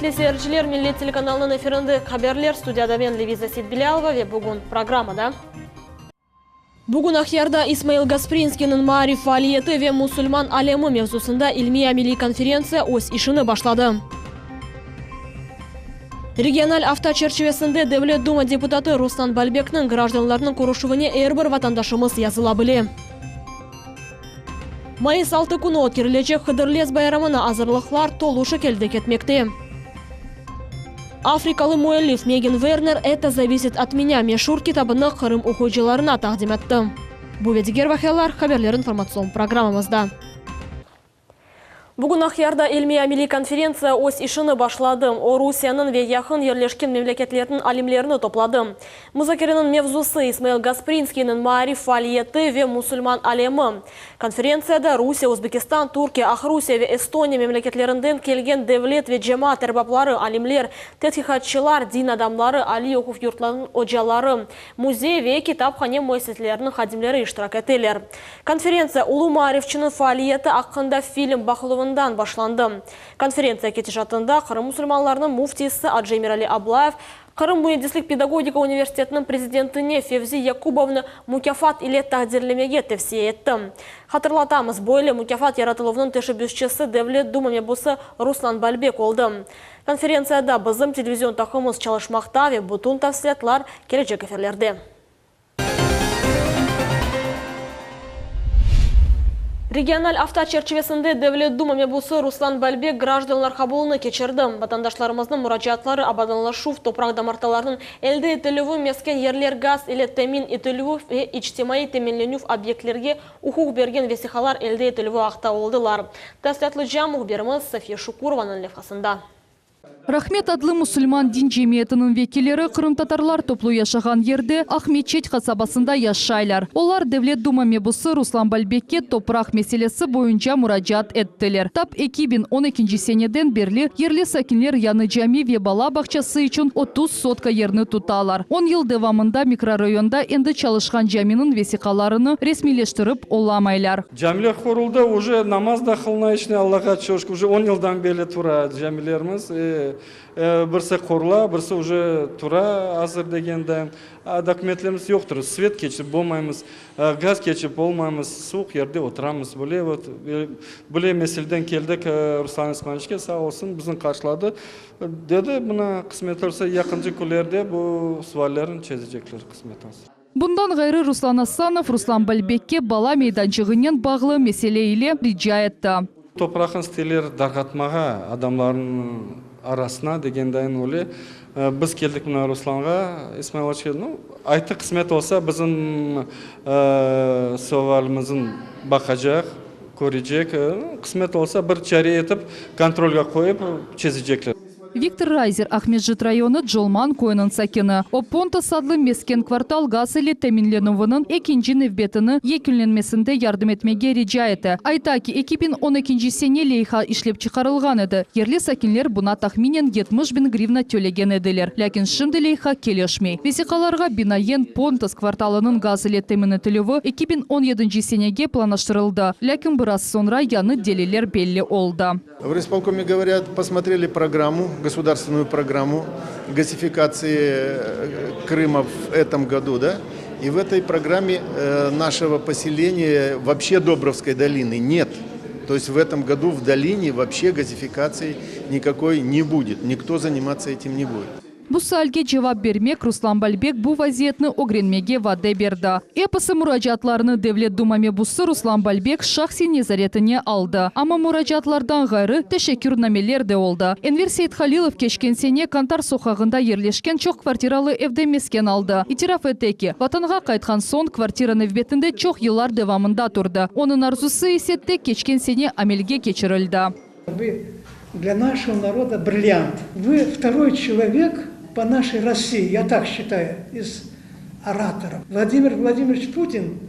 Ürmetli seyirciler, Millet telekanalınıñ efirinde haberler, studiyada men Leviza Seytbilâlova ve bugün programmada. Bugün Aqyarda İsmail Gasprinskiyniñ maarif faaliyeti ve musulman alemi mevzusında ilmiy-ameliy konferentsiya öz işini başladı. Regional afta çerçivesinde Devlet Duma deputatı Ruslan Balbekniñ grajdanlarnıñ körüşüvine er bir vatandaşımız yazıla bile. Mayıs 6 künü ötkerilecek Hıdırlez bayramına azırlıqlar tolu şekilde ketmekte. Afrikalı müellif Megan Verner Это zavisit ot menâ meşur kitabını Qırım oquyıcılarına taqdim etti. Bu ve diger vaqialar Haberler informatsion programmamızda. Bugün Aqyarda ilmiy-ameliy konferentsiya öz işini başladı. O, Rusiyeniñ ve yaqın yerleşken memleketlerniñ alimlerini topladı. Muzakereniñ mevzusı, İsmail Gasprinskiyniñ maarif faaliyeti ve musulman alemi. Konferentsiyada Rusiye, Özbekistan, Türkiye, Aqrusiye ve Estoniya memleketlerinden kelgen devlet ve cemaat erbapları, alimler, tedqiqatçılar, din adamları, aliy oquv yurtlarınıñ ocaları, müzey ve kitaphane müessiseleriniñ hadimleri iştirak eteler. Konferentsiya ulu maarifçiniñ faaliyeti aqqında film baqıluvından başlandı. Konferentsiya ketişatında Qırım musulmanlarınıñ müftisi Acı Emirali Ablayev Qırım müendislik-pedagogika universitetiniñ prezidentine Fevzi Yakubovnı mukâfat ile taqdirlemege tevsiye etti. Hatırlatamız, böyle mukâfat yaratıluvınıñ teşebbüsçisi Devlet Duma mebusı Ruslan Balbek oldı. Konferentsiyada bizim televizion taqımımız çalışmaqta ve bütün tafsilâtlar kelecek efirlerde. Regional afta çerçivesinde Devlet Duma mebusı Ruslan Balbek grajdanlar qabulını keçirdi. Vatandaşlarımıznıñ muracaatları abadanlaşuv, topraq damartalarınıñ elde etilüvi, mesken yerler gaz ile temin etilüvi ve içtimaiy teminlenüv obyektlerge uquq bergen vesiqalar elde etilüvi aqta oldılar. Tafsilâtlıca mühbirimiz Safiye Şukurovanıñ levhasında. Rahmet adlı musulman din cemiyetiniñ vekilleri qırımtatarlar toplu yaşağan yerde, Aqmeçet qasabasında yaşaylar. Olar Devlet Duma mebusı Ruslan Balbekke topraq meselesi boyunca muracaat ettiler. Tap 2012 seneden berli yerli sakinler yañı cami ve bala bağçası içün 30 sotka yerni tutalar. On yıl devamında mikrorayonda endi çalışqan caminiñ vesiqalarını resmiyleştirip olamaylar. Camiler quruldı, uje namaz da qılına içine, Allağa şükür, uje on yıldan beri tura camilerimiz. Birisi qurula, birisi uje tura azır degende. Dokumentlerimiz yoqtır, svet keçirip bolmaymız, gaz keçirip olmaymız, suvuq yerde oturamız. Böyle vot, böyle meseleden keldik Ruslan İsmailoviçke, sağ olsun, bizni qarşıladı. Dedi, mına, qısmet olsa, yaqıncı künlerde bu suallerni çezecekler, qısmet olsa. Bundan ğayrı Ruslan Asanov Ruslan Balbekke bala meydançığınen bağlı mesele ile rica etti. Topraqnı isteyler darqatmağa adamlarnıñ arasına degendayın öyle. Biz keldik mına Ruslanğa, İsmailoviçke, nu, ayttı, qısmet olsa bizim sualimizni baqacaq, körecek, qısmet olsa bir çare etip, kontrolge qoyıp çezecekler. Viktor Rayzer, Aqmescit rayonı Colman köyüniñ sakini. O, Pontos adlı mesken kvartal gaz ile teminlenüviniñ ekinci nevbetini yekünlenmesinde yardım etmege rica ete. Ayta ki, 2012 sene leyha işlep çıqarılğan edi, yerli sakinler buña tahminen 70 biñ grivna tölegen ediler. Lâkin şimdi leyha kelişmey. Vesiqalarğa binaen, Pontos kvartalınıñ gaz ile temin etilüvi 2017 senege planlaştırıldı, lâkin biraz soñra yañı deliller belli oldı. В райисполкоме говорят, посмотрели программу, государственную программу газификации э, Крыма в этом году, да? И в этой программе э, нашего поселения вообще Добровской долины нет. То есть в этом году в долине вообще газификации никакой не будет. Никто заниматься этим не будет. Bu sualge cevap bermek Ruslan Balbek bu vaziyetni ögrenmege vade berdi. Episi muracaatlarnı Devlet Duma mebusı Ruslan Balbek şahsiy nezaretine aldı. Amma muracaatlardan ğayrı, teşekkürnameler de oldı. Enver Seythalilov keçken sene Kantar soqağında yerleşken çoqkvartiralı evde mesken aldı. İtiraf ete ki, Vatanğa qaytqan soñ kvartira nevbetinde çoq yıllar devamında turdı. Onıñ arzusı ise tek keçken sene amelge keçirildi. Вы для нашего народа бриллиант. Вы второй человек по нашей России, я так считаю, из ораторов. Владимир Владимирович Путин,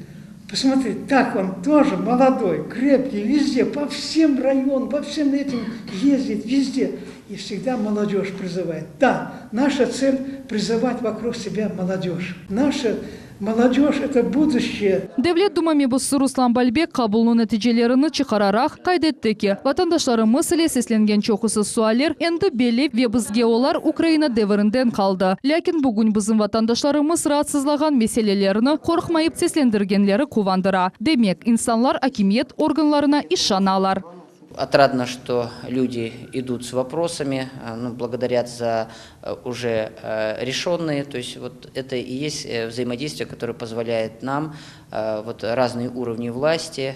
посмотри, так он тоже молодой, крепкий, везде, по всем районам, по всем этим ездит, везде. И всегда молодежь призывает. Да, наша цель призывать вокруг себя молодежь. Наша... Молодежь, это будущее. Devlet Duma mebusı Ruslan Balbek qabulnıñ neticelerini çıqararaq, qayd etti ki, vatandaşlarımız ile seslengen çoqusı sualler endi belli ve bizge olar Ukraina devirinden qaldı. Lâkin bugün bizim vatandaşlarımız raatsızlağan meselelerni qorqmayıp seslendirgenleri quvandıra. Demek, insanlar akimiyet organlarına işanalar. Отрадно, что люди идут с вопросами, ну, благодарят за уже решенные. То есть вот это и есть взаимодействие, которое позволяет нам вот разные уровни власти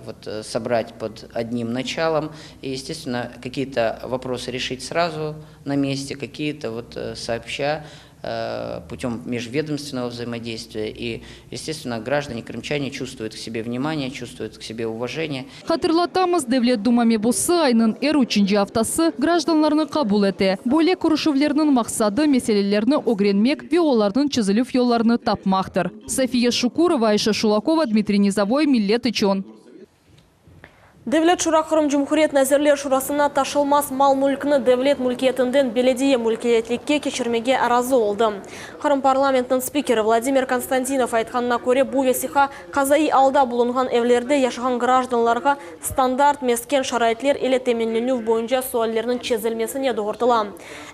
вот собрать под одним началом и, естественно, какие-то вопросы решить сразу на месте, какие-то вот сообща путем межведомственного взаимодействия. И, естественно, граждане, крымчане чувствуют к себе внимание, чувствуют к себе уважение. Hatırlatamız, Devlet Duma mebusı aynıñ er üçünci aftası grajdanlarnı qabul ete. Böyle körüşüvlerniñ maqsadı, meselelerni ögrenmek ve olarnıñ çezilüv yollarını tapmaqtır. Safiye Şukurova, Ayşe Şulakova, Dmitriy Nizovoy, Millet içün. Devlet Şura Qırım Cumhuriyet Nazirler Şurasına taşılmaz mal-mülkni devlet mülkiyetinden belediye mülkiyetlikke keçirmege razı oldı. Qırım parlamentiniñ spikeri Vladimir Konstantinov aytqanına köre, bu vesiqa qazaiy alda bulunğan evlerde yaşağan grajdanlarğa standart mesken şaraitler ile teminlenüv boyunca suallerniñ çezilmesine doğrultıla.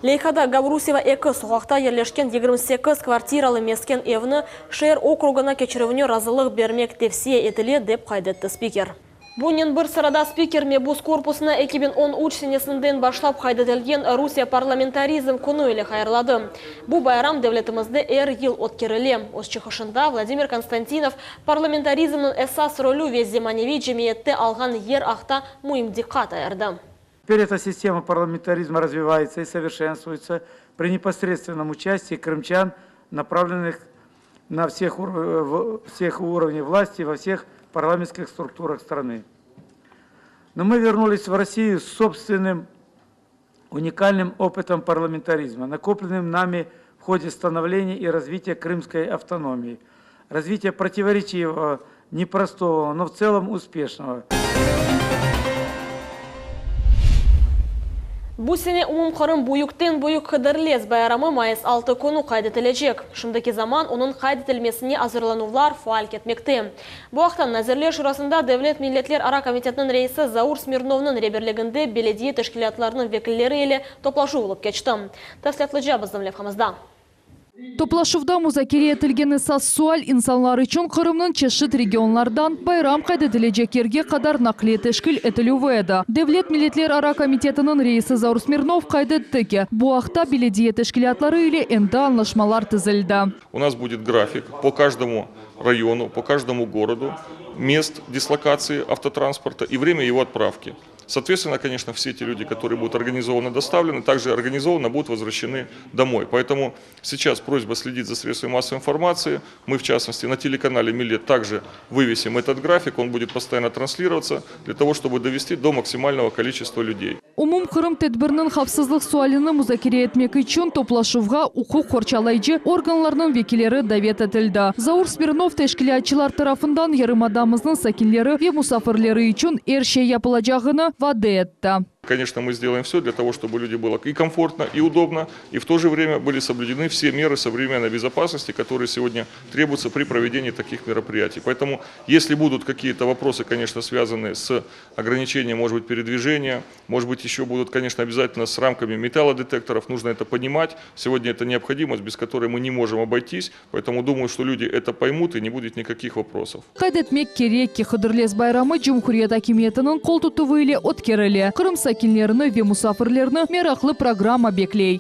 Leyhada Gavruseva 2 soqaqta yerleşken 28 kvartiralı mesken evni şeer okrugına keçirüvine razılıq bermek tevsiye etile, dep qayd etti spiker. Bunen bir sırada spiker mebus korpusına 2013 senesinden başlap qayd etilgen Rusiye parlamentarizm künü ile hayırladı. Bu bayram devletimizde er yıl ötkerile. Öz çıqışında Vladimir Konstantinov parlamentarizmniñ esas rolü ve zemaneviy cemiyette alğan yer aqta müim diqqat ayırdı. Теперь эта система парламентаризма развивается и совершенствуется при непосредственном участии крымчан, направленных на всех, всех уровнях власти, во всех парламентских структурах страны. Но мы вернулись в Россию с собственным уникальным опытом парламентаризма, накопленным нами в ходе становления и развития крымской автономии, развития противоречивого, непростого, но в целом успешного. Bu sene umumqırım büyükten büyük Hıdırlez bayramı mayıs 6 künü qayd etilecek. Şimdiki zaman onıñ qayd etilmesine azırlanuvlar faal ketmekte. Bu aqta Nazirler Şurasında Devlet milletlerara komitetiniñ reisi Zaur Smirnovnıñ reberliginde belediye teşkilâtlarınıñ vekilleri ile toplaşuv olıp keçti. Tafsilâtlıca bizim levhamızda. Toplaşuvda muzakere etilgen esas sual, insanlar içün Qırımnıñ çeşit regionlardan bayram qayd etilecek yerge qadar naqliye teşkil etilüvi edi. Devlet milletlerara komitetiniñ reisi Zaur Smirnov qayd etti ki, bu aqta belediye teşkilâtları ile endi añlaşmalar tizildi. У нас будет график по каждому району, по каждому городу, мест дислокации автотранспорта и время его отправки. Соответственно, конечно, все те люди, которые будут организованно доставлены, также организованно будут возвращены домой. Поэтому сейчас просьба следить за средствами массовой информации. Мы, в частности, на телеканале «Миллет» также вывесим этот график, он будет постоянно транслироваться для того, чтобы довести до максимального количества людей. Umumqırım tedbiriniñ havfsızlıq sualini muzakere etmek içün toplaşuvğa uquq qorçalayıcı organlarnıñ vekilleri davet etildi. Zaur Smirnov teşkilâtçılar tarafından yarımadamıznıñ sakinleri ve musafirleri içün er şey yapılacağını vade etti. Конечно, мы сделаем все для того, чтобы людям было и комфортно, и удобно, и в то же время были соблюдены все меры современной безопасности, которые сегодня требуются при проведении таких мероприятий. Поэтому, если будут какие-то вопросы, конечно, связанные с ограничением, может быть, передвижения, может быть, еще будут, конечно, обязательно с рамками металлодетекторов, нужно это понимать. Сегодня это необходимость, без которой мы не можем обойтись, поэтому думаю, что люди это поймут и не будет никаких вопросов. Qayd etmek kerek ki, Hıdırlez bayramı cumhuriyet akimiyetiniñ qol tutuvı ile ötkerile. Qırım sakinlerini ve musafirlerini meraqlı programma bekley.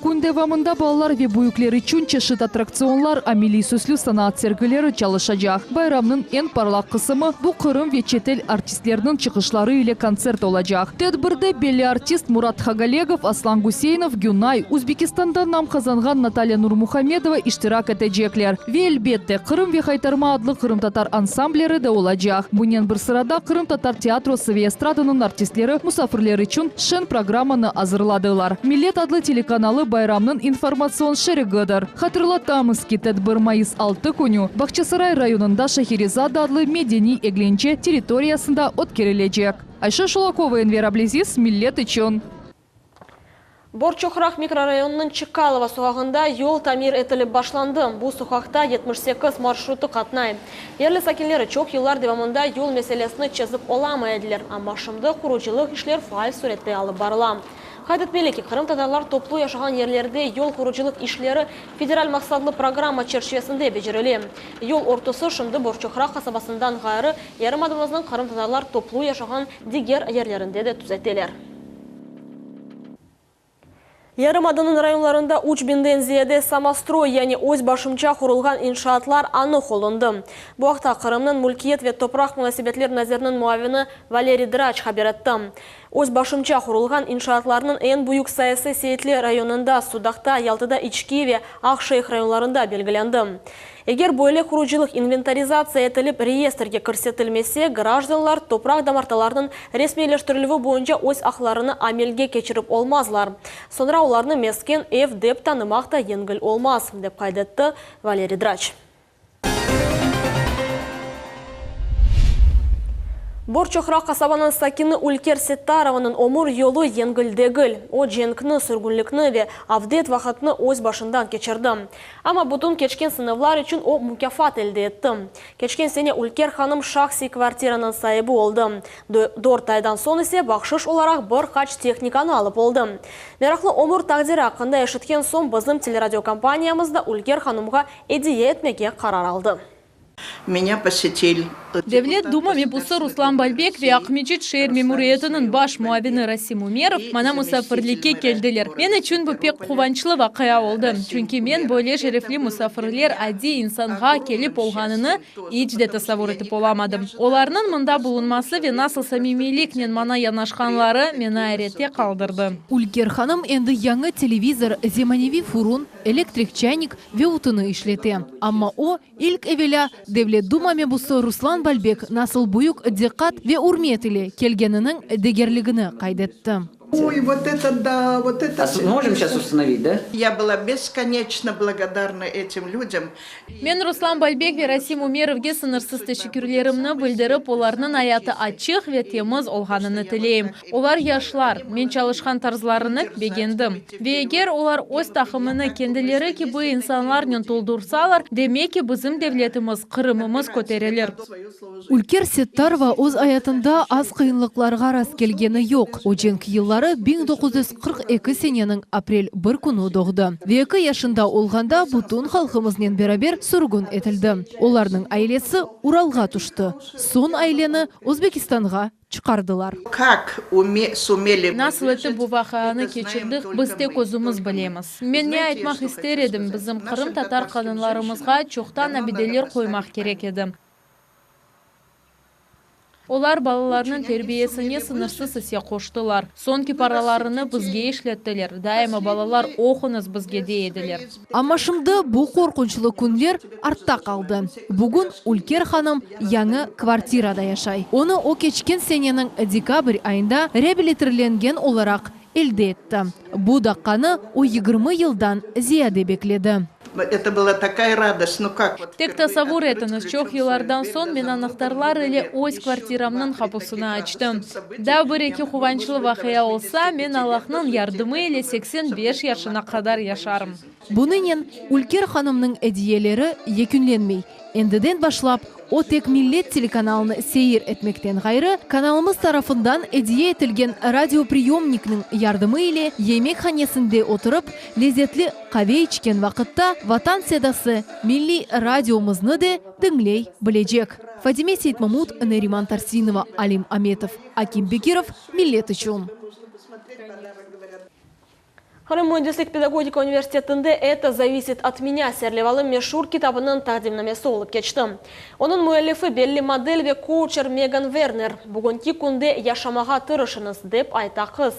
Kün devamında balalar ve büyükler içün çeşit attraktsionlar, ameliy süslü sanaat sergileri çalışacaq. Bayramnıñ eñ parlaq qısımı, bu Qırım ve çetel artistleriniñ çıqışları ile kontsert olacaq. Tedbirde belli artist Murat Hagalegov, Aslan Güseynov, Günay, Özbekistanda nam qazanğan Natalya Nurmuhamedova iştirak etecekler. Ve, elbette, Qırım ve Haytarma adlı qırımtatar ansambleri de olacaq. Bunen bir sırada qırımtatar teatrosı ve estradanıñ artistleri musafirler içün şeñ programmanı azırladılar. Millet adlı telekanalı bayramnıñ. Qırımnıñ informatsion şerigidir. Hatırlatamız ki, tedbir mayıs 6 künü Bağçasaray rayonında Şeherezada adlı medeniy-eglence territoriyasında ötkerilecek. Ayşe Şulakova, Enver Ablâziz, Millet içün. Borçoqraq mikrorayonınıñ Çkalova soqağında yol tamir etilip başlandı. Bu soqaqta 78 marşrutı qatnay. Yerli sakinleri çoq yıllar devamında yol meselesini çezip olamay ediler, amma şimdi qurucılıq işler faal sürette alıp barıla. Qayd etmeli ki, qırımtatarlar toplu yaşağan yerlerde yol qurucılıq işleri federal maqsatlı programma çerçivesinde becerile. Yol örtüsi şimdi Borçoqraq qasabasından ğayrı yarımadamıznıñ qırımtatarlar toplu yaşağan diger yerlerinde de tüzeteler. Yarımadanıñ rayonlarında 3000-den ziyade samostroy, yani öz başımça qurulğan inşaatlar anıq olundı. Bu aqta Qırımnıñ mülkiyet ve topraq munasebetler naziriniñ muavini Valeriy Draç haber etti. Öz başımça qurulğan inşaatlarnıñ eñ büyük sayısı Seyitler rayonında, Sudaqta, Yaltada İçki ve Aqşeyh rayonlarında belgilendi. Eger böyle qurucılıq inventarizatsiya etilip reyestrge kirsetilmese, grajdanlar topraq damartalarınıñ resmiyleştirilüvi boyunca öz aqlarını amelge keçirip olmazlar. Soñra olarnı mesken ev dep tanımaq da yengil olmaz, dep qayd etti Valeriy Draç. Borçoqraq qasabanıñ sakini Ülker Settarovanıñ ömür yolu yengil degil. O, cenkni, sürgünlikni ve avdet vaqıtını öz başından keçirdi. Amma bütün keçken sınavlar içün o, mukâfat elde etti. Keçken sene Ülker hanım şahsiy kvartiranıñ saibi oldı. Dört aydan soñ ise bahşış olaraq bir qaç tehnikanı alıp oldı. Meraqlı ömür taqdiri aqqında eşitken soñ bizim teleradiokompaniyamız da Ülker hanımğa ediye etmege qarar aldı. Меня посетил Devlet Duma mebusı Ruslan Balbek ve Aqmescit şeer memuriyetiniñ baş muavini Rasim Umerov maña musafirlikke keldiler. Men içün bu pek quvançlı vaqia oldı, çünki men böyle şerefli musafirler adiy insanğa kelip olğanını iç de tasavur etip olamadım. Olarnıñ mında bulunması ve nasıl samimiyliknen maña yanaşqanları meni ayrette qaldırdı. Ülker hanım endi yañı televizor, zemaneviy furun, elektrik çaynik ve utını işlete. Amma o, ilk evelâ, Devlet Duma mebusı Ruslan Balbek nasıl büyük diqqat ve ürmet ile kelgeniniñ degerligini qayd etti. Oy, vot eto da, vot eto. A можем сейчас установить, да? Я была бесконечно благодарна этим людям. Men Ruslan Balbek ve Rasim Umerovge sıñırsız teşekkürlerimni bildirip, olarnıñ ayatı açıq ve temiz olğanını tileyim. Olar yaşlar, men çalışqan tarzlarını begendim. Ve eger olar öz taqımını kendileri kibi insanlarnen toldursalar, demek ki, bizim devletimiz, Qırımımız köterilir. Ülker Settarova öz ayatında az qıyınlıqlarğa rastkelgeni yoq. O cenk yılları 1942 seneniñ aprel bir künü doğdı ve eki yaşında olğanda bütün halqımıznen beraber sürgün etildi. Olarnıñ ailesi Uralğa tüşti. Soñ aileni Özbekistanğa çıqardılar. Kak sumeli Nasıl etip bu vaqianı keçirdik, biz tek özümiz bilemiz. Men ne aytmaq ister edim, bizim qırımtatar qadınlarımızğa çoqtan abideler qoymaq kerek edi. Olar balalarnıñ terbiyesine sıñırsız isse qoştılar. Soñki paralarını bizge işlettiler. Daima balalar oquñız bizge dey ediler. Amma şimdi bu qorqunçlı künler artta qaldı. Bugün Ülker hanım yañı kvartirada yaşay. Onı o keçken seneniñ dekabr ayında reabilitirlengen olaraq elde etti. Bu daqqanı o 20 yıldan ziyade bekledi. Eto bıla takaya radost, nu kak vot Tek tasavvur etiñiz, çoq yıllardan soñ men anahtarlar ile öz kvartiramnıñ qapusını açtım. Daa bir-eki quvançlı vaqia olsa, men Allahnıñ yardımı ile 85 yaşına qadar yaşarım. Bunınen Ülker hanımnıñ ediyeleri yekünlenmey. Endiden başlap, o tek Millet telekanalını seyir etmekten ğayrı, kanalımız tarafından ediye etilgen radiopriyomnikniñ yardımı ile yemekhanesinde oturıp, lezetli qave içken vaqıtta Vatan sedası milliy radiomıznı de diñley bilecek. Fadime Seytmamut, Neriman Tarsinova, Alim Ametov, Akim Bekirov, Millet içün. Qırım müendislik pedagogika universitetinde Это zavisit ot menâ serlevalı meşur kitabınıñ taqdimnamesi olıp keçti. Onıñ müellifi belli model ve kouçer Megan Verner. Bugünki künde yaşamağa tırışıñız, dep ayta qız.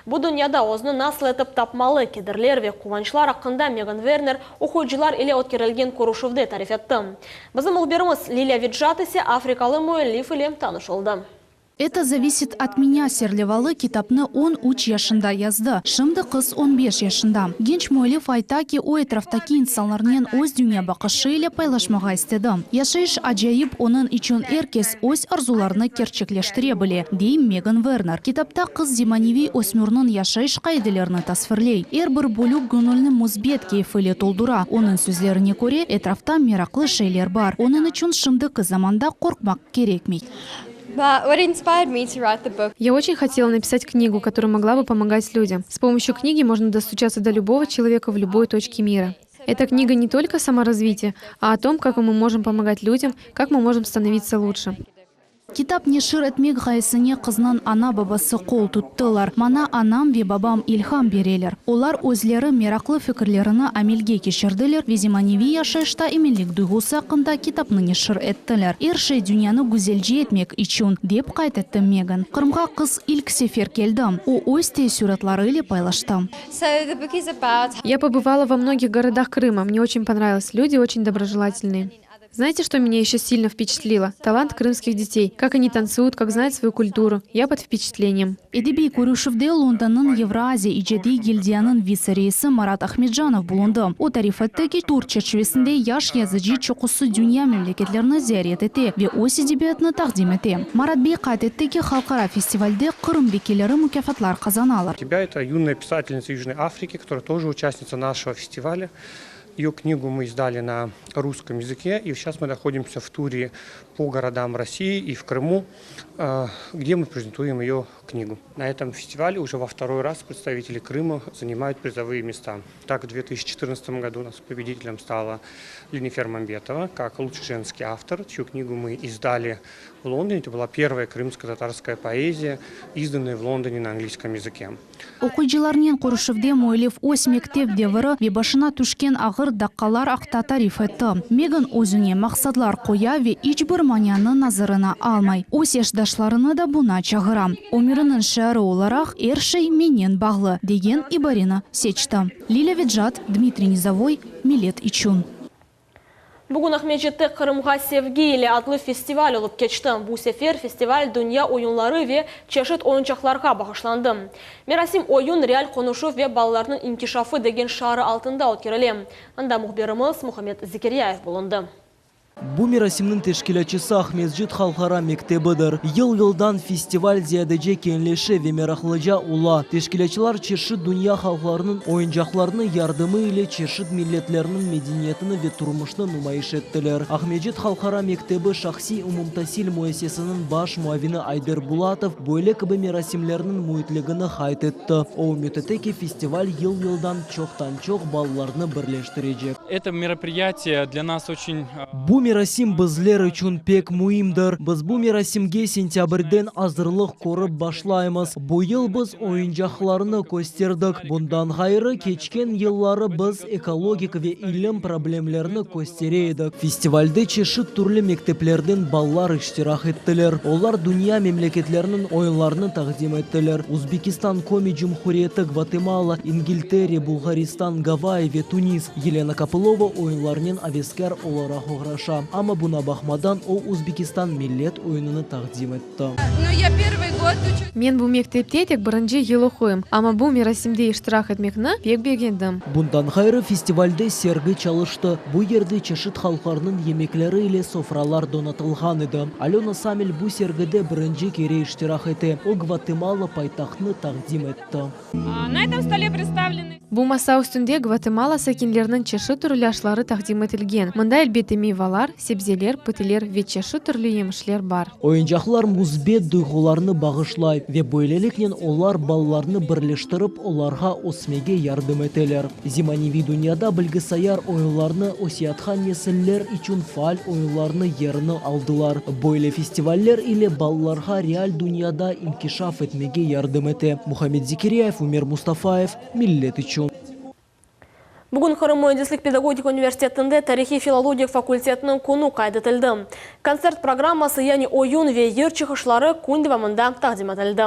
Bu dünyada özüni nasıl etip tapmalı, kederler ve quvançlar aqqında Megan Verner oquyıcılar ile ötkerilgen körüşüvde tarif etti. Bizim mühbirimiz Lilâ Vecat ise afrikalı müellif ile tanış oldı. Это зависит от меня serlevalı kitapnı on üç yaşında yazdı. Şimdi qız 15 yaşında. Genç müellif ayta ki, o etraftaki insanlarnen öz dünyabaqışı ile paylaşmağa istedi. Yaşayış acayip, onıñ içün er kes öz arzularını kerçekleştire bile, dey Megan Werner. Kitapta qız zemaneviy ösmürniñ yaşayış qaidelerini tasvirley. Er bir bölük göñülni müsbet keyf ile toldura. Onıñ sözlerine köre, etrafta meraqlı şeyler bar. Onıñ içün şimdiki zamanda qorqmaq kerekmey. Я очень хотела написать книгу, которая могла бы помогать людям. С помощью книги можно достучаться до любого человека в любой точке мира. Эта книга не только саморазвитие, а о том, как мы можем помогать людям, как мы можем становиться лучше. Kitap neşir etmek ğayesine qıznıñ ana-babası qol tuttılar. Maña anam ve babam ilham bereler. Olar özleri meraqlı fikirlerini amelge keçirdiler ve zemaneviy yaşayışta eminlik duyğusı aqqında kitapnı neşir ettiler. Er şey dünyanı güzelce etmek içün, dep qayd etti Megan. Qırımğa qız ilk sefer keldi. O, öz teessüratları ile paylaştı. Я побывала во многих городах Крыма. Мне очень понравилось. Люди очень доброжелательные. Знаете, что меня еще сильно впечатлило? Талант крымских детей. Как они танцуют, как знают свою культуру. Я под впечатлением. Edebiy körüşüvde Londonnıñ Евразия icadiy gildiyanıñ vitse-reisi Marat Ahmedjanov bulundı. O tarif etti ki, tur çerçivesinde yaş yazıcı çoqusı dünya memleketlerini ziyaret ete ve öz edebiyatını taqdim ete. Marat bey qayd etti ki, halqara festivalde Qırım vekilleri mukâfatlar qazanalar. Тебя это юная писательница Южной Африки, которая тоже участница нашего фестиваля. Ее книгу мы издали на русском языке, и сейчас мы находимся в туре по городам России и в Крыму, э, где мы презентуем ее книгу. На этом фестивале уже во второй раз представители Крыма занимают призовые места. Так, в 2014 году у нас победителем стала Ленифер Мамбетова, как лучший женский автор, чью книгу мы издали в Лондоне. Это была первая крымско-татарская поэзия, изданная в Лондоне на английском языке. Oquyıcılarnen körüşüvde müellif öz mektep deviri ve başına tüşken ağır daqqalar aqta tarif etti. Megan özüne maqsatlar qoya ve iç bir manianı nazarına almay. Öz yaşdaşlarını da buña çağıra. Ömüriniñ şiarı olaraq er şey mennen bağlı degen ibareni seçti. Lilâ Vecat, Dmitriy Nizovoy, Millet içün. Bugün Aqmescitte Qırımğa sevgi ile adlı festival olıp keçti. Bu sefer festival dünya oyunları ve çeşit oyuncaqlarğa bağışlandı. Merasim oyun, real qonuşuv ve balalarnıñ inkişafı degen şiarı altında ötkerile. Anda mühbirimiz Muhammed Zekeryayev bulundı. Bu merasimniñ teşkilâtçısı Aqmescit halqara mektebidir. Yıl-yıldan festival ziyadece keñleşe ve meraqlıca ola. Teşkilâtçılar çeşit dünya halqlarınıñ oyuncaqlarını yardımı ile çeşit milletlerniñ medeniyetini ve turmuşını numayış ettiler. Aqmescit halqara mektebi şahsiy umumtasil müessisesiniñ baş muavini Ayder Bulatov böyle kibi merasimlerniñ müitligini qayd etti. O ümüt ete ki, festival yıl-yıldan çoqtan-çoq balalarnı birleştirecek. Это мероприятие для нас очень... Bu merasim bizler içün pek müimdir. Biz bu merasimge sentâbrden azırlıq körip başlaymız. Bu yıl biz oyuncaqlarnı kösterdik. Bundan ğayrı, keçken yılları biz ekologik ve ilim problemlerini köstere edik. Festivalde çeşit türlü mekteplerden balalar iştirak ettiler. Olar dünya memleketleriniñ oyunlarını taqdim ettiler. Özbekistan, Komi Cumhuriyeti, Gvatemala, İngiltere, Bulğaristan, Gavayı ve Tunis. Yelena Kopılova oyunlarnen aveskâr olaraq oğraşa. Amma buña baqmadan o Özbekistan millet oyunını taqdim etti. Men bu mektepte tek birinci yıl oquyım, amma bu merasimde iştirak etmekni pek begendim. Bundan ğayrı festivalde sergi çalıştı. Bu yerde çeşit halqlarnıñ yemekleri ile sofralar donatılğan edi. Alöna Samel bu sergide birinci kere iştirak ete. O Gvatemala paytahtını taqdim etti. На этом столе представлены Bu masa üstünde Gvatemala sakinleriniñ çeşit türlü aşları taqdim etilgen. Mında elbette meyvalar, sebzeler, pitiler ve çeşit türlü yemişler bar. Oyuncaqlar müsbet duyğularnı bağışlay ve böyleliknen olar balalarnı birleştirip olarğa ösmege yardım eteler. Zemaneviy dünyada bilgisayar oyunlarını öseyatqan nesiller içün faal oyunlarnı yerini aldılar. Böyle festivaller ile balalarğa real dünyada inkişaf etmege yardım ete. Muhammed Zekiryayev, Umer Mustafayev, Millet içün. Bugün Qırım müendislik pedagogik universitetinde tarihiy filologik fakultetiniñ künü qayd etildi. Kontsert programması, yani oyun ve yır çıqışları kün devamında taqdim etildi.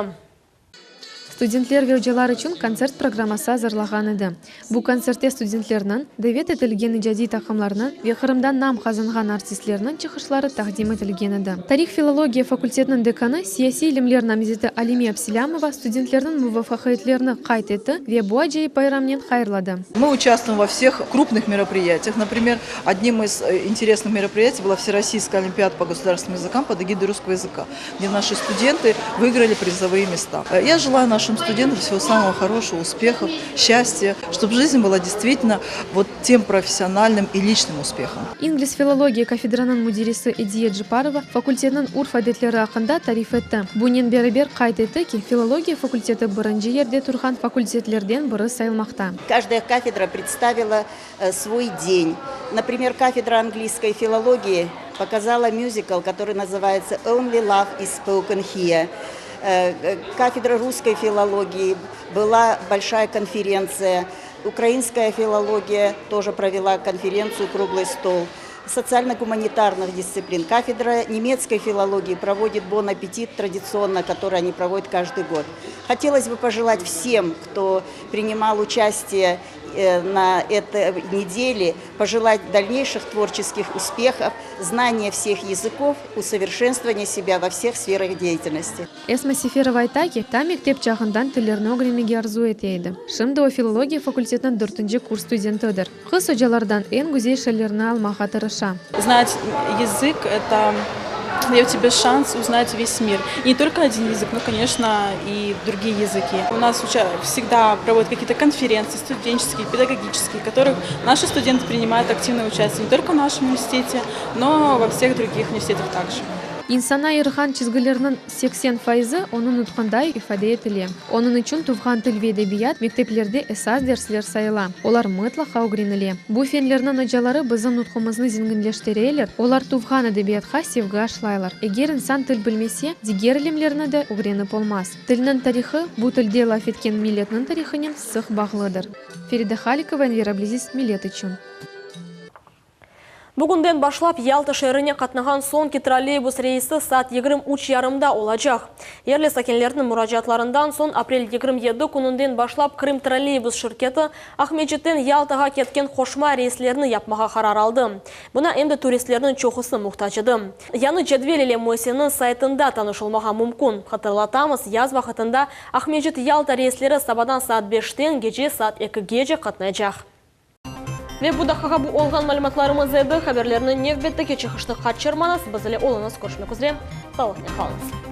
Studentler ve ocalar içün kontsert programması azırlağan edi. Bu kontsertte studentlerniñ, davet etilgen icadiy taqımlarnıñ ve Qırımda nam qazanğan artistlerniñ çıqışları taqdim etilgen edi. Tarih-filologiya fakultetiniñ dekanı, siyasiy ilimler namzeti Alime Abselâmova studentlerniñ muvafaqiyetlerini qayd etti ve bu acayip bayramnen hayırladı. Мы участвуем во всех крупных мероприятиях. Например, одним из интересных мероприятий была Всероссийская олимпиада по государственным языкам под эгидой русского языка, где наши студенты выиграли призовые места. Я желаю нашим студентам всего самого хорошего, успехов, счастья, чтобы жизнь была действительно вот тем профессиональным и личным успехом. İngliz filologiya kafedranıñ müdirisi Ediye Ceparova fakultetniñ urf-adetleri aqqında tarif etti. Bunen beraber qayd etti ki, filologiya fakulteti birinci yerde turğan fakultetlerden biri sayılmaqta. Каждая кафедра представила свой день. Например, кафедра английской филологии показала мюзикл, который называется Only Love is Spoken Here. Кафедра русской филологии была большая конференция. Украинская филология тоже провела конференцию «Круглый стол» социально-гуманитарных дисциплин. Кафедра немецкой филологии проводит «Бон аппетит» традиционно, который они проводят каждый год. Хотелось бы пожелать всем, кто принимал участие на этой неделе, пожелать дальнейших творческих успехов, знания всех языков, усовершенствования себя во всех сферах деятельности. Esma Seferova ayta ki, ta mektep çağından tillerni ögrenmege arzu ete edi. Şimdi o filologiya fakultetiniñ dörtünci kurs studentidir. Qız ocalardan eñ güzel şeylerni almağa tırışa. Знать язык, это дает тебе шанс узнать весь мир. Не только один язык, но, конечно, и другие языки. У нас всегда проводят какие-то конференции студенческие, педагогические, в которых наши студенты принимают активное участие не только в нашем университете, но во всех других университетах также. İnsan ayırğan çizgilerniñ 80 fayızı onıñ nutqunda ifade etile. Onıñ içün tuvğan til ve edebiyat mekteplerde esas dersler sayıla, olar mıtlaqa ögrenile. Bu fenlerniñ ocaları bizim nutqumıznı zenginleştireler, olar tuvğan edebiyatqa sevgi aşlaylar. Eger insan til bilmese, diger ilimlerni de ögrenip olmaz. Tilniñ tarihı, bu tilde laf etken milletniñ tarihınen sıq bağlıdır. Feride Halikova, Enver Abliziz, Millet içün. Bugünden başlap Yalta şeerine qatnağan soñki trolleybus reysi saat 23 yarımda olacaq. Yerli sakinlerniñ muracaatlarından soñ aprel 27 kününden başlap Krımtrolleybus şirketi Aqmescitten Yaltağa ketken qoşma reyslerni yapmağa qarar aldı. Buña em de turistlerniñ çoqusı muhtac edi. Yañı cedvel ile müessiseniñ saytında tanış olmağa mümkün. Hatırlatamız, yaz vaqıtında Aqmescit-Yalta reysleri sabadan saat beşten gece saat ekigece qatnaycaq. Ve bu daqqağa bu olğan malümatlarımız edi. Haberlerniñ nevbetteki çıqışını qaçırmañız. Biz ile oluñız. Körüşmek üzre. Sağlıqnen qalıñız.